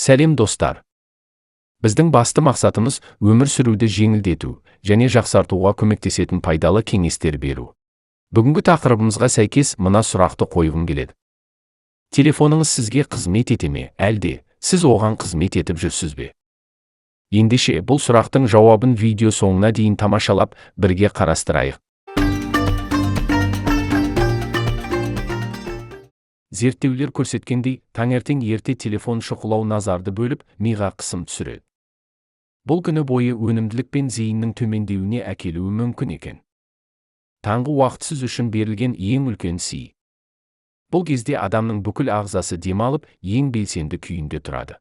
Сәлем, достар! Біздің басты мақсатымыз – өмір сүруді жеңілдету және жақсартуға көмектесетін пайдалы кеңестер беру. Бүгінгі тақырыбымызға сәйкес мына сұрақты қойғым келеді. Телефоныңыз сізге қызмет ете ме, әлде сіз оған қызмет етіп жүрсіз бе? Ендеше, бұл сұрақтың жауабын видео соңына дейін тамашалап, бірге қарастырайық. Зерттеулер көрсеткендей, таңертең ерте телефон шұқылау назарды бөліп, миға қысым түсіреді. Бұл күні бойы өнімділік пен зейіннің төмендеуіне әкелуі мүмкін екен. Таңғы уақыт сіз үшін берілген ең үлкен сый. Бұл кезде адамның бүкіл ағзасы демалып, ең белсенді күйінде тұрады.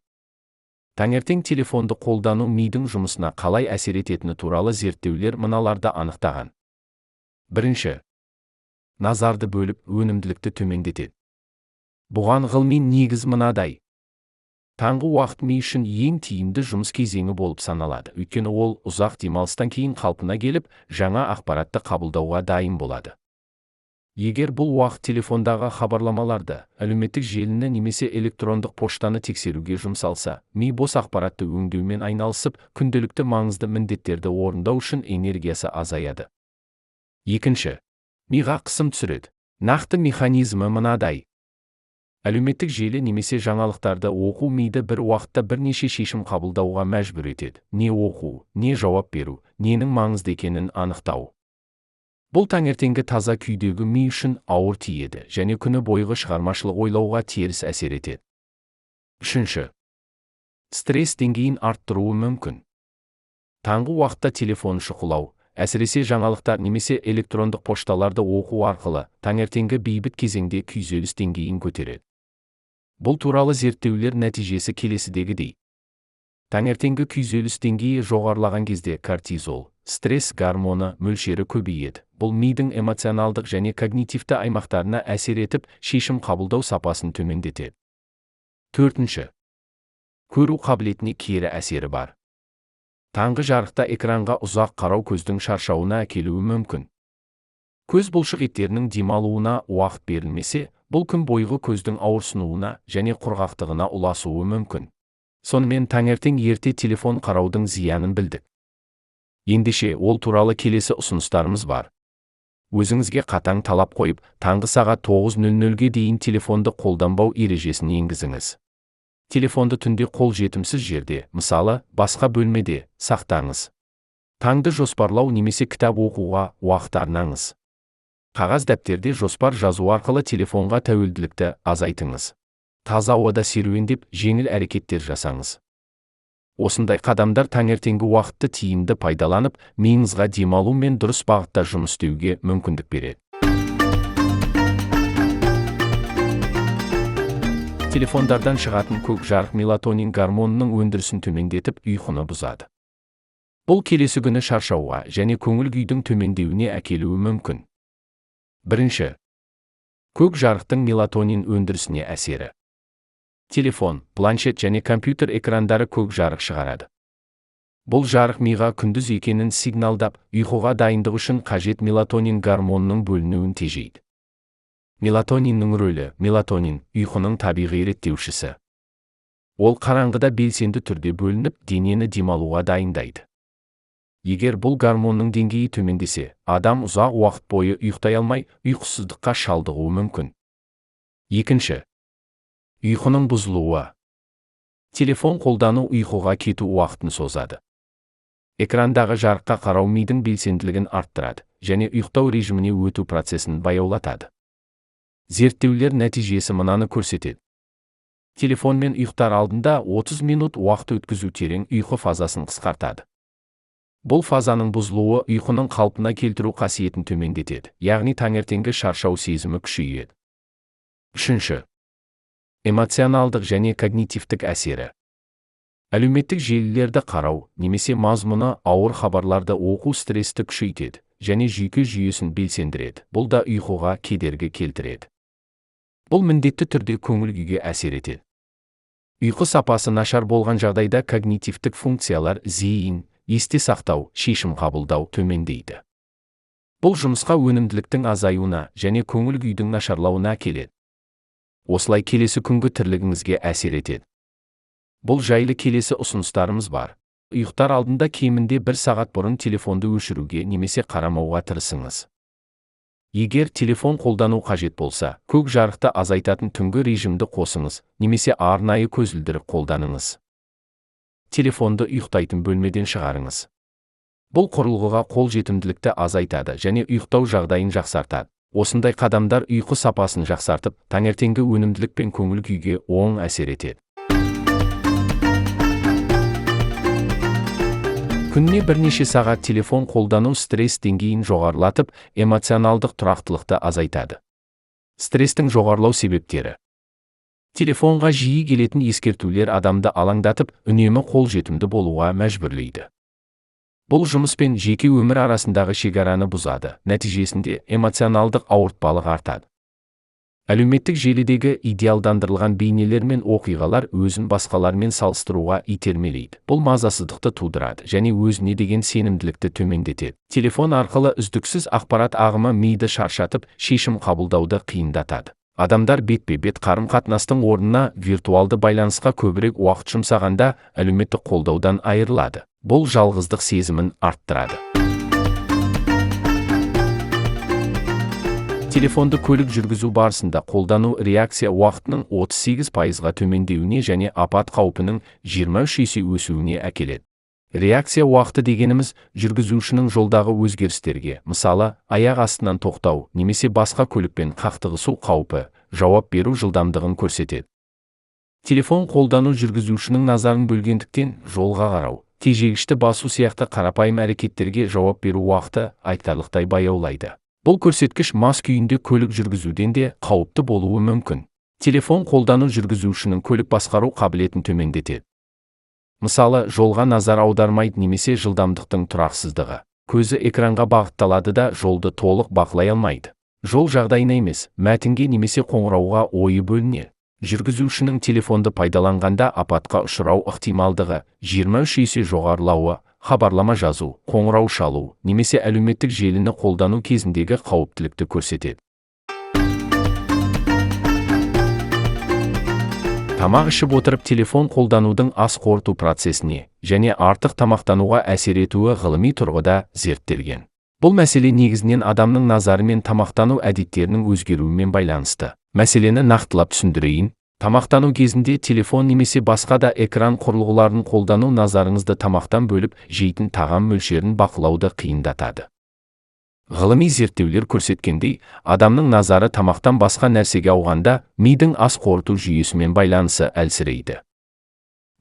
Таңертең телефонды қолдану мидың жұмысына қалай әсер ететіні туралы зерттеулер мыналарды анықтаған. Бірінші, назарды бөліп, өнімділікті төмендетеді. Бұған ғылыми негіз мынадай. Таңғы уақыт ми үшін ең тиімді жұмыс кезеңі болып саналады, өйткені ол ұзақ демалыстан кейін қалпына келіп, жаңа ақпаратты қабылдауға дайын болады. Егер бұл уақыт телефондағы хабарламаларды, әлеуметтік желіні немесе электрондық поштаны тексеруге жұмсалса, ми бос ақпаратты өңдеумен айналысып, күнделікті маңызды міндеттерді орындау үшін энергиясы азаяды. Екінші, миға қысым түсіреді. Нақты механизмі мынадай. Әлеуметтік желі немесе жаңалықтарды оқу миды бір уақытта бірнеше шешім қабылдауға мәжбүр етеді. Не оқу, не жауап беру, ненің маңызды екенін анықтау. Бұл таңертеңгі таза күйдегі ми үшін ауыр тиеді және күні бойғы шығармашылық ойлауға теріс әсер етеді. Үшінші, стресс деңгейін арттыруы мүмкін. Таңғы уақытта телефон шұқылау, әсіресе жаңалықтар немесе электрондық пошталарды оқу арқылы таңертеңгі бейбіт кезеңде күйзеліс деңгейін көтереді. Бұл туралы зерттеулер нәтижесі келесідегідей. Таңертеңгі күйзеліс деңгейі жоғарылаған кезде кортизол, стресс гормоны мөлшері көбейеді. Бұл мидың эмоционалдық және когнитивті аймақтарына әсер етіп, шешім қабылдау сапасын төмендетеді. Төртінші, көру қабілетіне кері әсері бар. Таңғы жарықта экранға ұзақ қарау көздің шаршауына әкелуі мүмкін. Көз бұлшық еттерінің демалуына уақыт берілмесе, бұл күн бойғы көздің ауырсынуына және құрғақтығына ұласуы мүмкін. Сонымен, таңертең ерте телефон қараудың зиянын білдік. Ендеше, ол туралы келесі ұсыныстарымыз бар. Өзіңізге қатаң талап қойып, таңғы сағат 9:00-ге дейін телефонды қолданбау ережесін енгізіңіз. Телефонды түнде қол жетімсіз жерде, мысалы, басқа бөлмеде, сақтаңыз. Таңды жоспарлау немесе кітап оқуға уақыт арнаңыз. Қағаз дәптерде жоспар жазу арқылы телефонға тәуелділікті азайтыңыз. Таза ауада серуендеп, жеңіл әрекеттер жасаңыз. Осындай қадамдар таңертеңгі уақытты тиімді пайдаланып, миыңызға демалу мен дұрыс бағытта жұмыс істеуге мүмкіндік береді. Телефондардан шығатын көк жарық мелатонин гормонының өндірісін төмендетіп, ұйқыны бұзады. Бұл келесі күні шаршауға және көңіл күйдің төмендеуіне әкелуі мүмкін. Бірінші, көк жарықтың мелатонин өндірісіне әсері. Телефон, планшет және компьютер экрандары көк жарық шығарады. Бұл жарық миға күндіз екенін сигналдап, ұйқыға дайындық үшін қажет мелатонин гормонының бөлінуін тежейді. Мелатониннің рөлі. Мелатонин – ұйқының табиғи реттеушісі. Ол қараңғыда белсенді түрде бөлініп, денені демалуға дайындайды. Егер бұл гормонның деңгейі төмендесе, адам ұзақ уақыт бойы ұйықтай алмай, ұйқысыздыққа шалдығуы мүмкін. Екінші, ұйқының бұзылуы. Телефон қолдану ұйқыға кету уақытын созады. Экрандағы жарыққа қарау мидың белсенділігін арттырады және ұйықтау режиміне өту процесін баяулатады. Зерттеулер нәтижесі мынаны көрсетеді. Телефонмен ұйықтар алдында 30 минут уақыт өткізу терең ұйқы фазасын қысқартады. Бұл фазаның бұзылуы ұйқының қалпына келтіру қасиетін төмендетеді, яғни таңертеңгі шаршау сезімі күшейеді. Үшінші, эмоционалдық және когнитивтік әсері. Әлеуметтік желілерді қарау немесе мазмұны ауыр хабарларды оқу стрессті күшейтеді және жүйке жүйесін белсендіреді. Бұл да ұйқыға кедергі келтіреді. Бұл міндетті түрде көңіл күйге әсер етеді. Ұйқы сапасы нашар болған жағдайда когнитивтік функциялар, зейін, есте сақтау, шешім қабылдау төмендейді. Бұл жұмысқа өнімділіктің азаюына және көңіл күйдің нашарлауына әкеледі. Осылай келесі күнгі тірлігіңізге әсер етеді. Бұл жайлы келесі ұсыныстарымыз бар. Ұйықтар алдында кемінде 1 сағат бұрын телефонды өшіруге немесе қарамауға тырысыңыз. Егер телефон қолдану қажет болса, көк жарықты азайтатын түнгі режимді қосыңыз немесе арнайы көзілдірік қолданыңыз. Телефонды ұйықтайтын бөлмеден шығарыңыз. Бұл құрылғыға қол жетімділікті азайтады және ұйықтау жағдайын жақсартады. Осындай қадамдар ұйқы сапасын жақсартып, таңертеңгі өнімділік пен көңіл күйге оң әсер етеді. Күніне бірнеше сағат телефон қолдану стресс деңгейін жоғарылатып, эмоционалдық тұрақтылықты азайтады. Стресстің жоғарылау себептері. Телефонға жиі келетін ескертулер адамды алаңдатып, үнемі қолжетімді болуға мәжбүрлейді. Бұл жұмыс пен жеке өмір арасындағы шекараны бұзады, нәтижесінде эмоционалдық ауыртпалық артады. Әлеуметтік желідегі идеалдандырылған бейнелер мен оқиғалар өзін басқалармен салыстыруға итермелейді. Бұл мазасыздықты тудырады және өзіне деген сенімділікті төмендетеді. Телефон арқылы үздіксіз ақпарат ағымы миды шаршатып, шешім қабылдауды қиындатады. Адамдар бетпе-бет қарым-қатынастың орнына виртуалды байланысқа көбірек уақыт жұмсағанда әлеуметтік қолдаудан айырылады. Бұл жалғыздық сезімін арттырады. Телефонды көлік жүргізу барысында қолдану реакция уақытының 38%-ға төмендеуіне және апат қаупінің 23 есе өсуіне әкеледі. Реакция уақыты дегеніміз жүргізушінің жолдағы өзгерістерге, мысалы, аяқ астынан тоқтау немесе басқа көлікпен қақтығысу қаупі, жауап беру жылдамдығын көрсетеді. Телефон қолдану жүргізушінің назарын бөлгендіктен жолға қарау, тежегішті басу сияқты қарапайым әрекеттерге жауап беру уақыты айтарлықтай баяулайды. Бұл көрсеткіш мас күйінде көлік жүргізуден де қауіпті болуы мүмкін. Телефон қолдану жүргізушінің көлік басқару қабілетін төмендетеді. Мысалы, жолға назар аудармайды немесе жылдамдықтың тұрақсыздығы. Көзі экранға бағытталады да жолды толық бақылай алмайды. Жол жағдайына емес, мәтінге немесе қоңырауға ойы бөлінеді. Жүргізушінің телефонды пайдаланғанда апатқа ұшырау ықтималдығы 23 есе жоғарылауы, хабарлама жазу, қоңырау шалу немесе әлеуметтік желіні қолдану кезіндегі қауіптілікті көрсетеді. Тамақ ішіп отырып телефон қолданудың ас қорыту процесіне және артық тамақтануға әсер етуі ғылыми тұрғыда зерттелген. Бұл мәселе негізінен адамның назары мен тамақтану әдеттерінің өзгеруімен байланысты. Мәселені нақтылап түсіндірейін. Тамақтану кезінде телефон немесе басқа да экран құрылғыларын қолдану назарыңызды тамақтан бөліп, жейтін тағам мөлшерін бақылауды қиындатады. Ғылыми зерттеулер көрсеткендей, адамның назары тамақтан басқа нәрсеге ауғанда, мидың ас қорыту жүйесімен байланысы әлсірейді.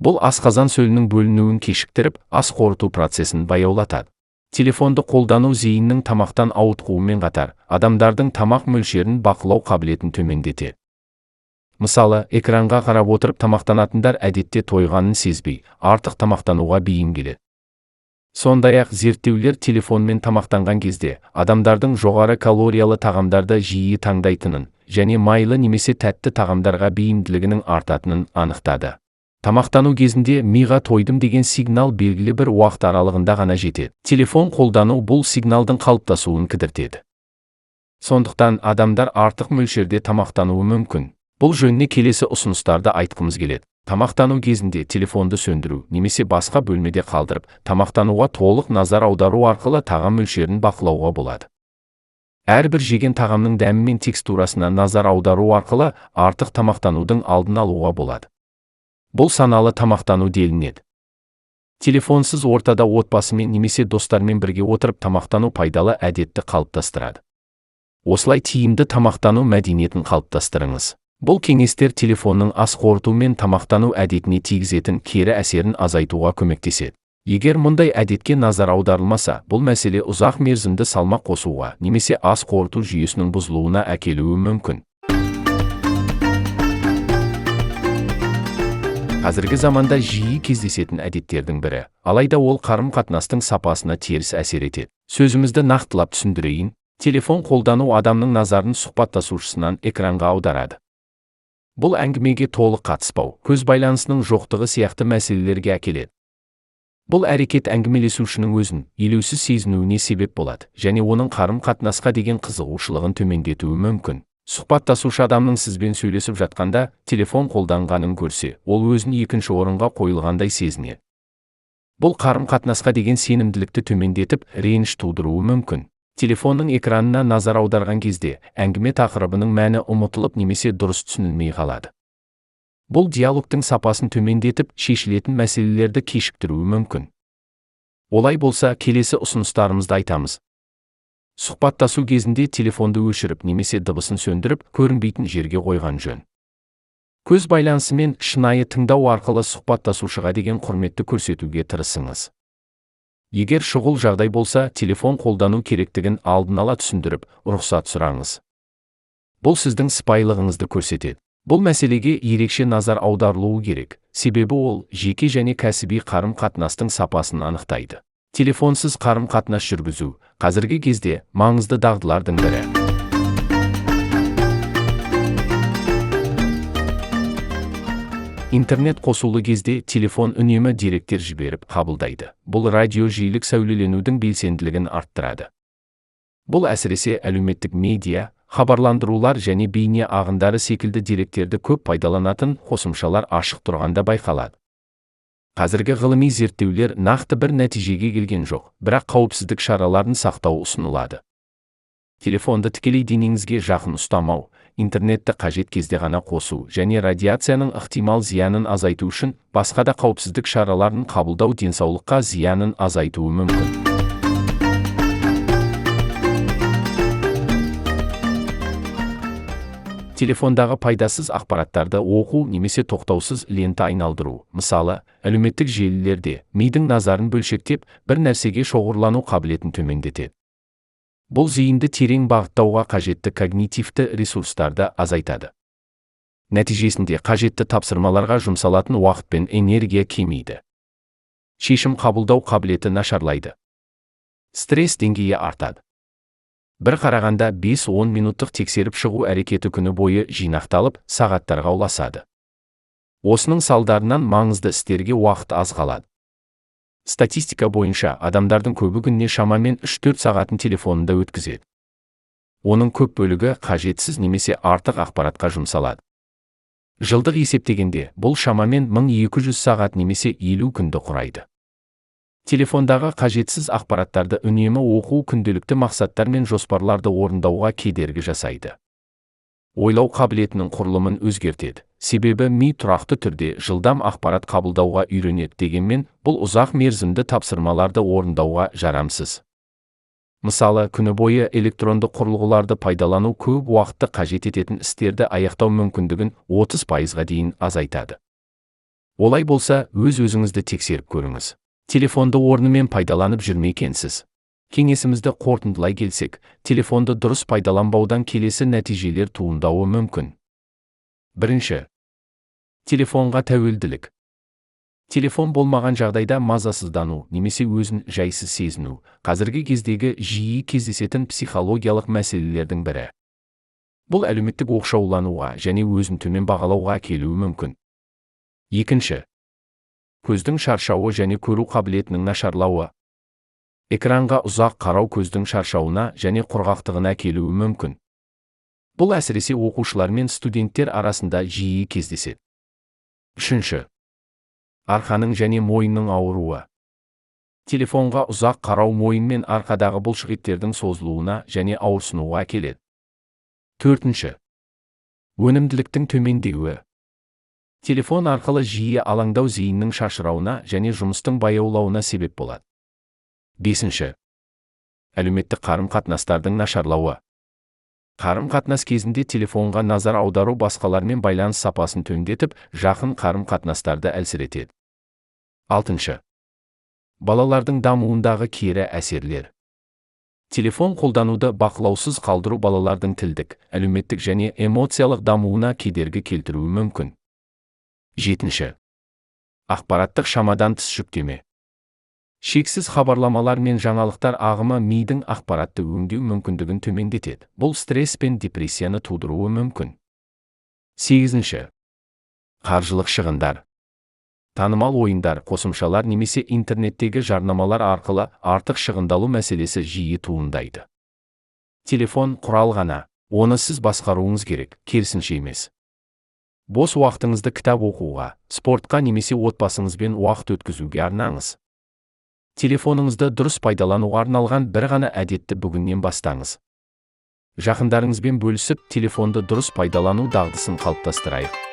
Бұл асқазан сөлінің бөлінуін кешіктіріп, ас қорыту процесін баяулатады. Телефонды қолдану зейіннің тамақтан ауытқуымен қатар, адамдардың тамақ мөлшерін бақылау қабілетін төмендетеді. Мысалы, экранға қарап отырып тамақтанатындар әдетте тойғанын сезбей, артық тамақтануға бейім келеді. Сондай-ақ зерттеулер телефонмен тамақтанған кезде адамдардың жоғары калориялы тағамдарды жиі таңдайтынын және майлы немесе тәтті тағамдарға бейімділігінің артатынын анықтады. Тамақтану кезінде миға тойдым деген сигнал белгілі бір уақыт аралығында ғана жетеді. Телефон қолдану бұл сигналдың қалыптасуын кідіртеді. Сондықтан адамдар артық мөлшерде тамақтануы мүмкін. Бұл жөнінде келесі ұсыныстарды айтқымыз келеді. Тамақтану кезінде телефонды сөндіру немесе басқа бөлмеде қалдырып, тамақтануға толық назар аудару арқылы тағам мөлшерін бақылауға болады. Әрбір жеген тағамның дәмі мен текстурасына назар аудару арқылы артық тамақтанудың алдын алуға болады. Бұл саналы тамақтану делінеді. Телефонсыз ортада отбасымен немесе достармен бірге отырып тамақтану пайдалы әдетті қалыптастырады. Осылай тиімді тамақтану мәдениетін қалыптастырыңыз. Бұл кеңестер телефонның ас қорыту мен тамақтану әдетіне тигізетін кері әсерін азайтуға көмектеседі. Егер мұндай әдетке назар аударылмаса, бұл мәселе ұзақ мерзімді салмақ қосуға немесе ас қорыту жүйесінің бұзылуына әкелуі мүмкін. Қазіргі заманда жиі кездесетін әдеттердің бірі, алайда ол қарым-қатынастың сапасына теріс әсер етеді. Сөзімізді нақтылап түсіндірейін. Телефон қолдану адамның назарын сұхбаттасушысынан экранға аударады. Бұл әңгімеге толық қатыспау, көз байланысының жоқтығы сияқты мәселелерге әкеледі. Бұл әрекет әңгімелесушінің өзін елеусіз сезінуіне себеп болады және оның қарым-қатынасқа деген қызығушылығын төмендетуі мүмкін. Сұхбаттасушы адамның сізбен сөйлесіп жатқанда телефон қолданғанын көрсе, ол өзін екінші орынға қойылғандай сезінеді. Бұл қарым-қатынасқа деген сенімділікті төмендетіп, реніш тудыруы мүмкін. Телефонның экранына назар аударған кезде әңгіме тақырыбының мәні ұмытылып немесе дұрыс түсінілмей қалады. Бұл диалогтың сапасын төмендетіп, шешілетін мәселелерді кешіктіруі мүмкін. Олай болса, келесі ұсыныстарымызды айтамыз. Сұхбаттасу кезінде телефонды өшіріп немесе дыбысын сөндіріп, көрінбейтін жерге қойған жөн. Көз байланысымен шынайы тыңдау арқылы сұхбаттасушыға деген құрметті көрсетуге тырысыңыз. Егер шұғыл жағдай болса, телефон қолдану керектігін алдын ала түсіндіріп, рұқсат сұраңыз. Бұл сіздің сыпайылығыңызды көрсетеді. Бұл мәселеге ерекше назар аударылуы керек, себебі ол жеке және кәсіби қарым-қатынастың сапасын анықтайды. Телефонсыз қарым-қатынас жүргізу қазіргі кезде маңызды дағдылардың бірі. Интернет қосулы кезде телефон үнемі деректер жіберіп қабылдайды. Бұл радиожиілік сәулеленудің белсенділігін арттырады. Бұл әсіресе әлеуметтік медиа, хабарландырулар және бейне ағындары секілді деректерді көп пайдаланатын қосымшалар ашық тұрғанда байқалады. Қазіргі ғылыми зерттеулер нақты бір нәтижеге келген жоқ, бірақ қауіпсіздік шараларын сақтау ұсынылады. Телефонды тікелей денеңізге жақын ұстамау, интернетті қажет кезде ғана қосу және радиацияның ықтимал зиянын азайту үшін басқа да қауіпсіздік шараларын қабылдау денсаулыққа зиянын азайтуы мүмкін. Телефондағы пайдасыз ақпараттарды оқу немесе тоқтаусыз лента айналдыру, мысалы, әлеуметтік желілерде мидың назарын бөлшектеп, бір нәрсеге шоғырлану қабілетін төмендетеді. Бұл зейінді терең бағыттауға қажетті когнитивті ресурстарды азайтады. Нәтижесінде қажетті тапсырмаларға жұмсалатын уақыт пен энергия кемиді. Шешім қабылдау қабілеті нашарлайды. Стресс деңгейі артады. Бір қарағанда 5-10 минуттық тексеріп шығу әрекеті күні бойы жинақталып, сағаттарға ұласады. Осының салдарынан маңызды істерге уақыт аз қалады. Статистика бойынша адамдардың көбі күніне шамамен 3-4 сағатын телефонында өткізеді. Оның көп бөлігі қажетсіз немесе артық ақпаратқа жұмсалады. Жылдық есептегенде бұл шамамен 1200 сағат немесе 50 күнді құрайды. Телефондағы қажетсіз ақпараттарды үнемі оқу күнделікті мақсаттар мен жоспарларды орындауға кедергі жасайды. Ойлау қабілетінің құрылымын өзгертеді. Себебі ми тұрақты түрде жылдам ақпарат қабылдауға үйренеді дегенмен, бұл ұзақ мерзімді тапсырмаларды орындауға жарамсыз. Мысалы, күні бойы электронды құрылғыларды пайдалану көп уақытты қажет ететін істерді аяқтау мүмкіндігін 30%-ға дейін азайтады. Олай болса, өз-өзіңізді тексеріп көріңіз. Телефонды орнымен пайдаланып жүрме екенсіз. Кеңесімізді қорытындылай келсек, телефонды дұрыс пайдаланбаудан келесі нәтижелер туындауы мүмкін. Бірінші. Телефонға тәуелділік. Телефон болмаған жағдайда мазасыздану немесе өзін жайсыз сезіну қазіргі кездегі жиі кездесетін психологиялық мәселелердің бірі. Бұл әлеуметтік оқшаулануға және өзін төмен бағалауға әкелуі мүмкін. Екінші. Көздің шаршауы және көру қабілетінің нашарлауы. Экранға ұзақ қарау көздің шаршауына және құрғақтығына әкелуі мүмкін. Бұл әсіресе оқушылар мен студенттер арасында жиі кездеседі. Үшінші. Арқаның және мойынның ауруы. Телефонға ұзақ қарау мойын мен арқадағы бұлшықеттердің созылуына және ауырсынуға әкеледі. Төртінші. Өнімділіктің төмендеуі. Телефон арқылы жиі алаңдау зейіннің шашырауына және жұмыстың баяулауына себеп болады. Бесінші. Әлеуметтік қарым-қатынастардың нашарлауы. Қарым-қатынас кезінде телефонға назар аудару басқалармен байланыс сапасын төмендетіп, жақын қарым-қатынастарды әлсіретеді. Алтыншы. Балалардың дамуындағы кері әсерлер. Телефон қолдануды бақылаусыз қалдыру балалардың тілдік, әлеуметтік және эмоциялық дамуына кедергі келтіруі мүмкін. Жетінші. Ақпараттық шамадан тыс жүктеме. Шексіз хабарламалар мен жаңалықтар ағымы мидың ақпаратты өңдеу мүмкіндігін төмендетеді. Бұл стресс пен депрессияны тудыруы мүмкін. Сегізінші. Қаржылық шығындар. Танымал ойындар, қосымшалар немесе интернеттегі жарнамалар арқылы артық шығындалу мәселесі жиі туындайды. Телефон құрал ғана. Оны сіз басқаруыңыз керек, керісінше емес. Бос уақытыңызды кітап оқуға, спортқа немесе отбасыңызбен уақыт өткізуге арнаңыз. Телефоныңызды дұрыс пайдалануға арналған бір ғана әдетті бүгіннен бастаңыз. Жақындарыңызбен бөлісіп, телефонды дұрыс пайдалану дағдысын қалыптастырайық.